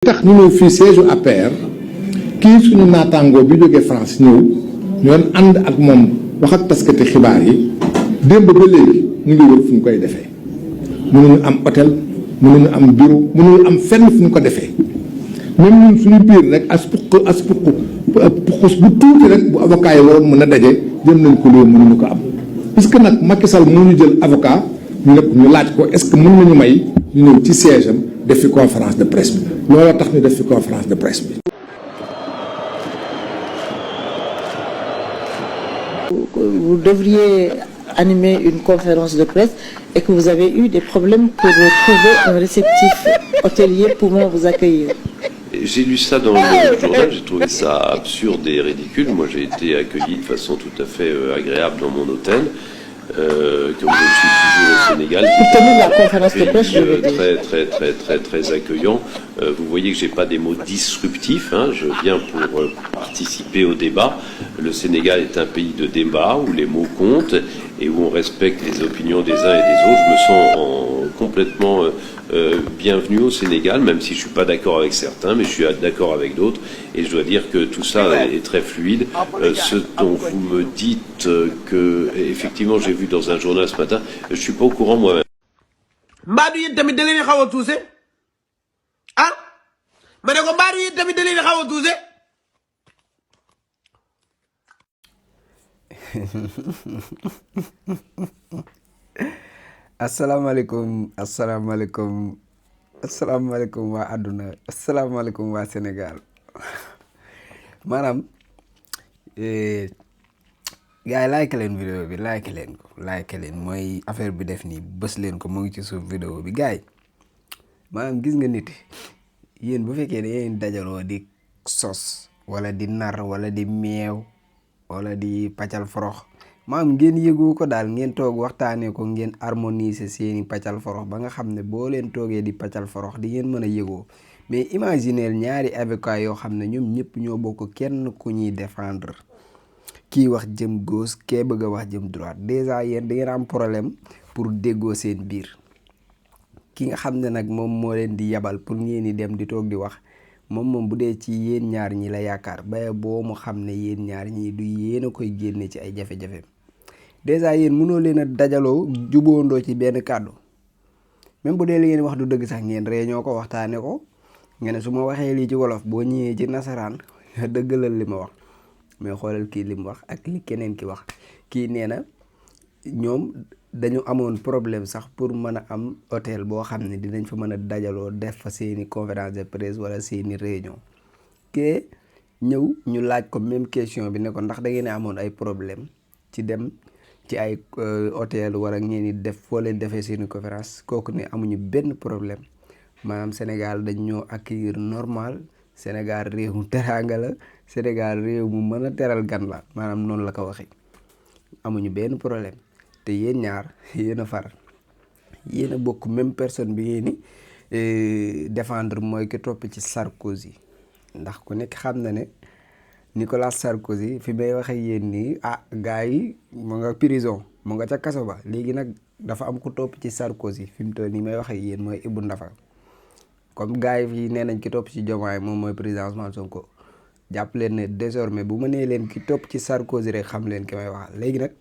tax ñu ñëw fii siège APR kii suñu naataangoo bi jógee France ñëw ñu doon ànd ak moom wax ak taskati xibaar yi démb ba léegi ñu ngi wër fu ñu koy defee mënuñu am hôtel mënuñu am bureau mënuñu am fenn fu ñu ko defee même ñun suñu biir rek as puqus bu tuuti rek bu avocat yi waroon mën a daje jëm nañ ko loolu mënuñu ko am parce que nag Macky Sall moo ñu jël avocat ñu laaj ko est-ce que mën nañu may ñu ñëw ci siège am def fi conférence de presse bi looloo tax ñu def fi conférence de presse bi. Vous devriez animer une conférence de presse et que vous avez eu des problèmes pour trouver un réceptif hôtelier pouvant vous accueillir. J'ai lu ça dans le journal, j'ai trouvé ça absurde et ridicule. Moi, j'ai été accueilli de façon tout à fait agréable dans mon hôtel. Comme je suis toujours au Sénégal, Pour tenir la conférence de presse, je veux dire. très accueillant. Vous voyez que j'ai pas des mots disruptifs. Je viens pour participer au débat. Le Sénégal est un pays de débat où les mots comptent et où on respecte les opinions des uns et des autres. Je me sens complètement bienvenu au Sénégal, même si je suis pas d'accord avec certains, mais je suis d'accord avec d'autres. Et je dois dire que tout ça est très fluide. Ce dont vous me dites que, effectivement, j'ai vu dans un journal ce matin, je suis pas au courant moi-même. mbaadu yéen tamit da leen xaw a tuuse ah ma ne ko mbaadu yéen tamit da leen xaw a tuuse. asalaamaaleykum waa àdduna asalaamaaleykum waa Sénégal maanaam gars yi like leen vidéo bi like leen mooy affaire bi def nii bës leen ko mu ngi ci suuf vidéo bi gars yi maanaam gis nga nit yéen bu fekkee da ngeen dajaloo di sos wala di nar wala di meew wala di paccal forox maam ngeen yëgoo ko daal ngeen toog waxtaanee ko ngeen harmoniser seeni paccal forox ba nga xam ne boo leen toogee di paccal forox di ngeen mën a yëgoo mais imaginez ñaari avocat yoo xam ne ñoom ñëpp ñoo bokk kenn ku ñuy défendre kii wax jëm gauche kee bëgg a wax jëm droite déjà yéen da ngeen am problème pour déggoo seen biir ki nga xam ne nag moom moo leen di yabal pour ngeen di dem di toog di wax moom bu dee ci yéen ñaar ñi la yaakaar ba boo mu xam ne yéen ñaar ñi du yéen a koy génne ci ay jafe-jafe déjà yéen mënoo leen a dajaloo juboondoo ci benn kàddu même bu dee li ngeen wax du dëgg sax ngeen réunion ko waxtaane ko nga ne su ma waxee lii ci wolof boo ñëwee ci nasaraan dëggalal li ma wax mais xoolal kii li mu wax ak li keneen ki wax kii nee na ñoom dañu amoon problème sax pour mën a am hôtel boo xam ne dinañ fa mën a dajaloo def fa seeni conférence de presse wala seeni réunion ke ñëw ñu laaj ko même question bi ne ko ndax da ngeen amoon ay problème ci dem ci ay hôtel wala ngeen di def foo leen defee seeni conférence kooku ne amuñu benn problème maanaam Sénégal dañ ñoo accueillir normal Sénégal réew mu teraanga la Sénégal réew mu mën a teral gan la maanaam noonu la ko waxee amuñu benn problème te yéen ñaar yéen a far yéen a bokk même personne bi ngeen ni défendre mooy ki topp ci Sarkozy ndax ku nekk xam na ne Nicolas Sarkozy fi may waxee yéen nii gars yi mu nga prison mu nga ca kaso ba léegi nag dafa am ku topp ci Sarkozy fi mu toll nii may waxee yéen mooy Ibou Ndafa comme gars yi fii nee nañ ki topp ci Diomaye moom mooy président Ousmane Sonko jàpp leen ne désormais bu ma nee leen ki topp ci Sarkozy rek xam leen ki may waxal léegi nag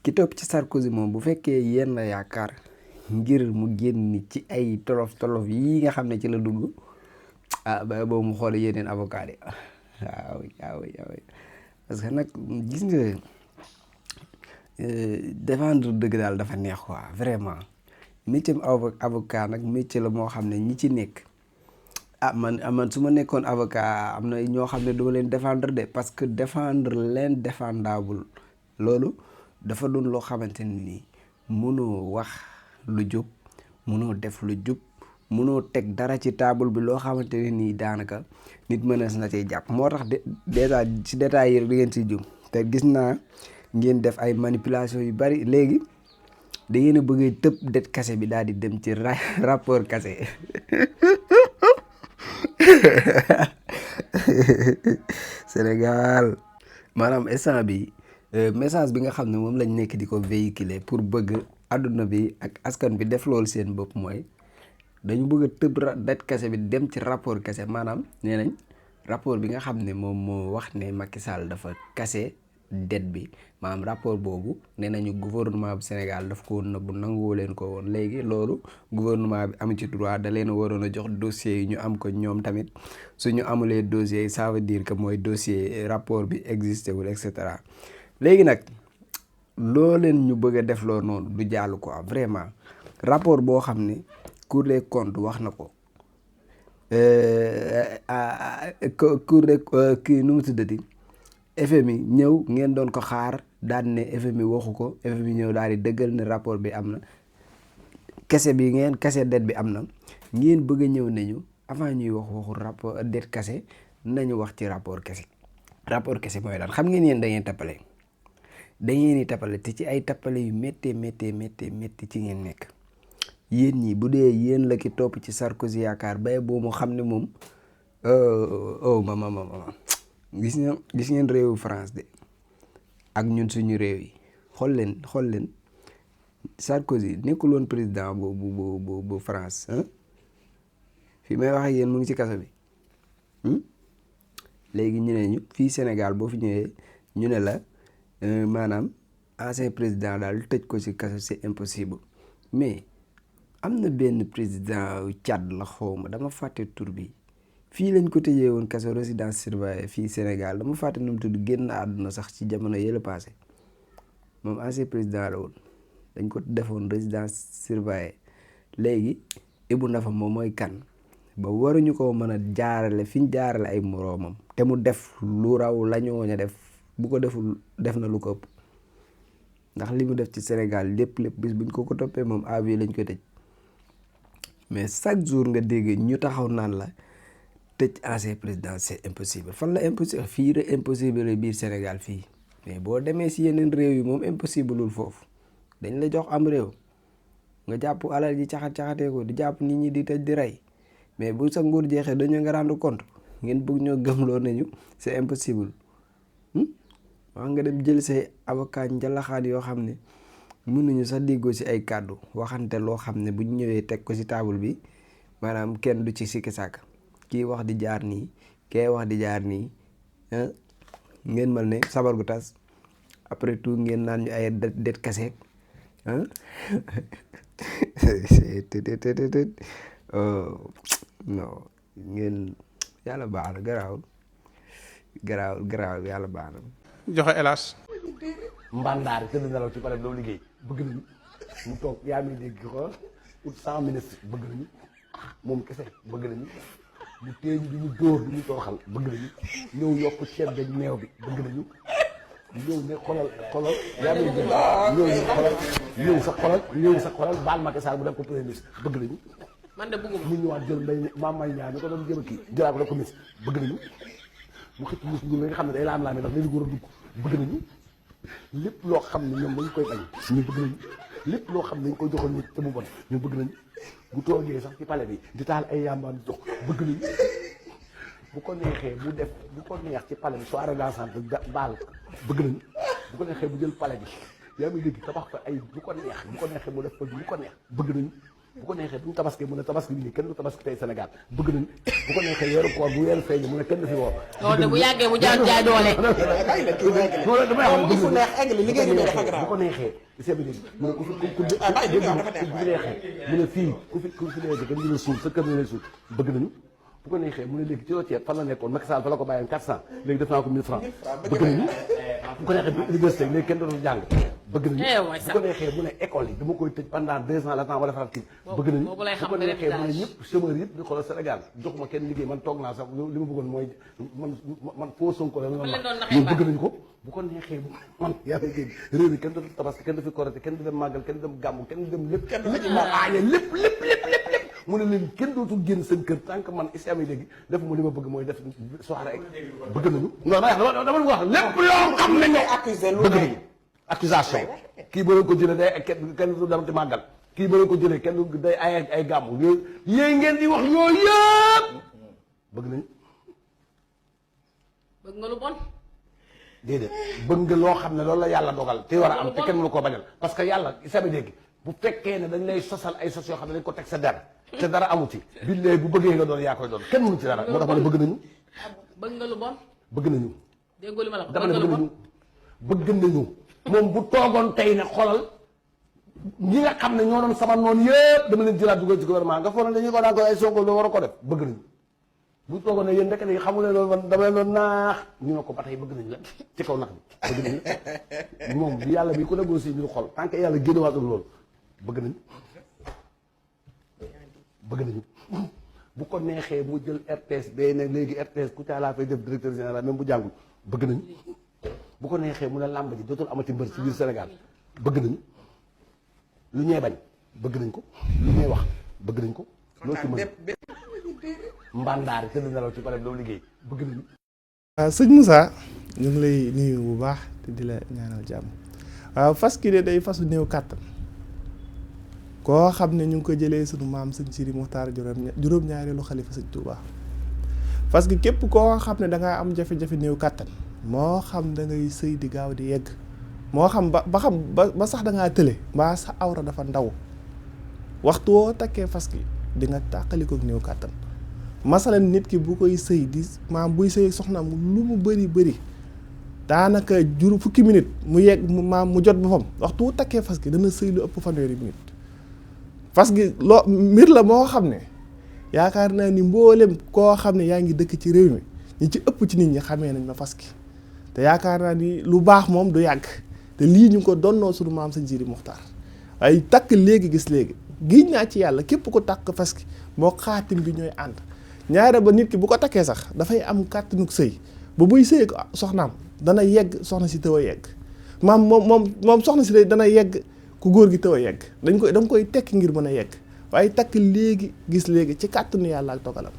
ki topp ci Sarkozy moom bu fekkee yéen la yaakaar ngir mu génn ci ay tolof yi nga xam ne ci la dugg ba boobu mu xool yeneen avocat yi waaw parce que nag gis nga défendre dëgg daal dafa neex quoi vraiment métier avocat nag métier la moo xam ne ñi ci nekk man su ma nekkoon avocat am na ñoo xam ne duma leen défendre de parce que défendre leen défendable loolu dafa doon loo xamante ne nii mënoo wax lu jub mënoo def lu jub mënoo teg dara ci table bi loo xamante ne nii daanaka nit mënees na cee jàpp moo tax déjà ci détails yi di ngeen ci jum te gis naa ngeen def ay manipulation yu bari léegi da ngeen a bëgg tëb det kase bi daal di dem ci rapport kase Sénégal maanaam instant bi message bi nga xam ne moom lañ nekk di ko véhiculer pour bëgg àdduna bi ak askan bi def loolu seen bopp mooy dañu bëgg a tëb det kese bi dem ci rapport kese maanaam nee nañ rapport bi nga xam ne moom moo wax ne Macky Sall dafa kase det bi maanaam rapport boobu nee nañu gouvernement bu Sénégal daf ko nëbbu nanguwoo leen ko woon léegi loolu gouvernement bi amu ci droit da leen a waroon a jox dossier yi ñu am ko ñoom tamit suñu amulee dossier yi ça veut dire que mooy dossier rapport bi existé wul et cetera léegi nag loo leen ñu bëgg a def loo noonu du jàll quoi vraiment rapport boo xam ne Cour des comptes wax na ko Cour des kii nu mu tuddati FMI ñëw ngeen doon ko xaar daan ne FMI waxu ko FMI ñëw daal di dëggal ne rapport bi am na kese bi ngeen kese det bi am na ngeen bëgg a ñëw nañu avant ñuy wax waxu rapport det kese nañu wax ci rapport kese mooy daan xam ngeen yéen da ngeen tappale da ngeen di tappale te ci ay tappale yu méttee ci ngeen nekk yéen ñi bu dee yéen la ki topp ci Sarkozy yaakaar bay boo mu xam ne moom gis ngeen réewu France de ak ñun suñu réew yi xool leen Sarkozy nekkul woon président bu France fi may wax ak yéen mu ngi ci kaso bi léegi ñu ne ñu fii Sénégal boo fi ñëwee ñu ne la maanaam ancien président daal tëj ko ci kaso c'est impossible mais am na benn président Tchad la xawma dama fàtte tur bi fii lañ ko tëjee woon kaso résidence surveillée fii Sénégal dama fàtte nu mu tudd génn àdduna sax ci jamono yële passé moom ancien président la woon dañ ko defoon résidence surveillée léegi Ibou Ndafa moom mooy kan ba waruñu ko mën a jaarale fi ñu jaarale ay moroomam te mu def lu raw la ñooña def bu ko deful def na lu ko ëpp ndax li mu def ci Sénégal lépp bis buñ ko toppee moom à vie lañ ko tëj mais chaque jour nga dégg ñu taxaw naan la tëj ancien président c'est impossible fan la impossible fii la impossible biir Sénégal fii mais boo demee si yeneen réew yi moom impossible lul foofu dañ la jox am réew nga jàpp alal ji caxatee ko di jàpp nit ñi di tëj di rey mais bu sa nguur jeexee dañoo nga rendre compte ngeen bëgg ñoo gëmloo nañu c'est impossible wax nga dem jël say avocat njalaxaat yoo xam ne mënuñu sax déggoo ci ay kàddu waxante loo xam ne buñ ñëwee teg ko ci table bi maanaam kenn du ci sikki sàkk kii wax di jaar nii kee wax di jaar nii ngeen mel ne sabar gu tas après tout ngeen naan ñu ay det kaseek non ngeen yàlla baax na garaawul yàlla baax na joxe hélas mbandaar yi tëdd nelaw ci pare doo liggéey bëgg nañu mu toog yaa ngi dégg xool pour 100 ministres bëgg nañu moom kese bëgg nañu mu téye ñu duñu dóor duñu tooxal bëgg nañu ñëw yokk ceeb beeg meew bi bëgg nañu ñëw ne xolal yaa ngi dégg ñëw sa xolal baal Macky Sall bu def ko premier ministre bëgg nañu man de bëgguma mu ñëwaat jël may ñaar ñu ko doon jëm a kii jëlaat ko def ko ministre bëgg nañu mu xëcc mus ñu nga xam ne day laam-laamee ndax léegi góor a dugg bëgg nañu lépp loo xam ne ñoom dañ koy bañ ñu bëgg nañu lépp loo xam ne dañ koy joxoon nit te mu bon ñu bëgg nañu bu toogee sax ci palais bi di taal ay yàmbaan di dox bëgg nañu bu ko neexee bu def bu ko neex ci palais bi soirée dansante baal bëgg nañu bu ko neexee bu jël palais bi yaa ngi dégg tabax fa ay bu ko neexee mu def fa bu ko neex bëgg nañu bu ko neexee bu ñu tabaski mu ne tabaski bi nii kenn du tabaski tey Sénégal bëgg nañu bu ko neexee weeru koor bu weeru feeñ mu ne kenn du fi woor. loolu de bu yàggee mu jaay doole. bu ko neexee seetlu nañu mu ne ku fi mu ne fii ku fi léegi kenn du la suul sa kër la lay suul bëgg nañu. bu ko neexee mu ne léegi ci ceeb fan la nekkoon Macky Sall fa la ko bàyyoon 400 léegi def naa ko 1000 francs bëgg nañu. bu ko neexee bu université léegi kenn dootul jàng bëgg nañu. bu ko neexee mu ne école yi dama koy tëj pendant 2 ans la temps wala faral kii bëgg nañu. bu ko neexee mu ne ñëpp chômeurs yëpp di xoolal Sénégal joxuma kenn liggéey man toog naa sax li ma bëggoon mooy man foo Sonko la ñu bëgg nañu ko. bu ko neexee man yaa ngi dégg réew mi kenn du tabaski kenn du fi korité kenn du dem màggal kenn du dem gàmmu kenn du dem lépp lépp mu ne leen kenn dootul génn seen kër tant que man islam yi léegi def ma li ma bëgg mooy def soirée rek bëgg nañu. non dama wax lépp loo xam ne bëgg nañu accusation kii ba ko jëlee day kenn du dem ci màggal kii ba ko jëlee kenn day ay gàmmu yooyu ngeen di wax yooyu yëpp bëgg nañu. bëgg nga lu bon. déedéet bëgg nga loo xam ne loolu la yàlla dogal te war a am te kenn mënu koo bañal parce que yàlla islam yi dégg bu fekkee ne dañ lay sosal ay sos yoo xam ne dañ ko teg sa der te dara amu ci billaay bu bëggee nga doon yaa koy doon kenn mënu ci dara moo tax ma ne bëgg nañu bëgg nga lu bon. bëgg nañu déggoo li ma la wax dama ne bëgg nga lu bon. bëgg nañu moom bu toogoon tey ne xolal ñi nga xam ne ñoo doon sama noonu yëpp dama leen jëlaat dugal ci gouvernement nga foog ne dañuy ko daan ko ay Sonko lu war a ko def bëgg nañu bu toogoon ne yéen rek ne xamu leen loolu man dama leen doon naax ñu ne ko ba tey bëgg nañu la ci kaw nax bi bëgg nañu moom bi yàlla bi ko négocier ñu xol tant que yàlla génnewaatul loolu bëgg nañu bëgg nañu bu ko neexee mu jël RTS day ne léegi RTS ku ca laa fay def directeur général même bu jàngul bëgg nañu bu ko neexee mu ne làmb ji dootul amati mbër ci biir Sénégal bëgg nañu lu ñee bañ bëgg nañ ko lu ñee wax bëgg nañ ko loolu ci mën mbandaar tëdd nelaw ci pare loolu liggéey bëgg nañu. waaw sëñ Moussa ñu ngi lay nuyu bu baax te di la ñaanal jàmm waaw fas ki de day fasu néew kàttan koo xam ne ñu ngi ko jëlee sunu maam sëñ Sidi Muxtaar juróom-ñaareelu xalifa sëñ Touba parce que képp koo xam ne da ngaa am jafe-jafe néew kàttan moo xam da ngay sëy di gaaw di yegg moo xam ba sax da ngaa tële mbaa sa awra dafa ndaw waxtu woo takkee fas ki di nga tàqalikook néew kàttan masalan nit ki bu koy sëy di maam buy sëy soxnaam lu mu bëri daanaka fukki minute mu yegg maam mu jot boppam waxtu wu takkee fas ki dana sëy lu ëpp fanweeri minute fas gi loo mbir la moo xam ne yaakaar naa ni mboolem koo xam ne yaa ngi dëkk ci réew mi ñi ci ëpp ci nit ñi xamee nañ ma fas gi te yaakaar naa ni lu baax moom du yàgg te lii ñu ngi ko donnoo sunu maam sëñ Sidi Muxtaar waaye takk léegi gis léegi giñ naa ci yàlla képp ko takk fas gi moo xaatim bi ñooy ànd ñaare ba nit ki bu ko takkee sax dafay am kàttanug sëy ba buy sëy ko soxnaam dana yegg soxna si tëw a yegg maam moom soxna si dana yegg ku góor gi tëw a yegg danga koy tekki ngir mën a yegg waaye takk léegi gis léegi ci kàttanu yàlla ak dogalam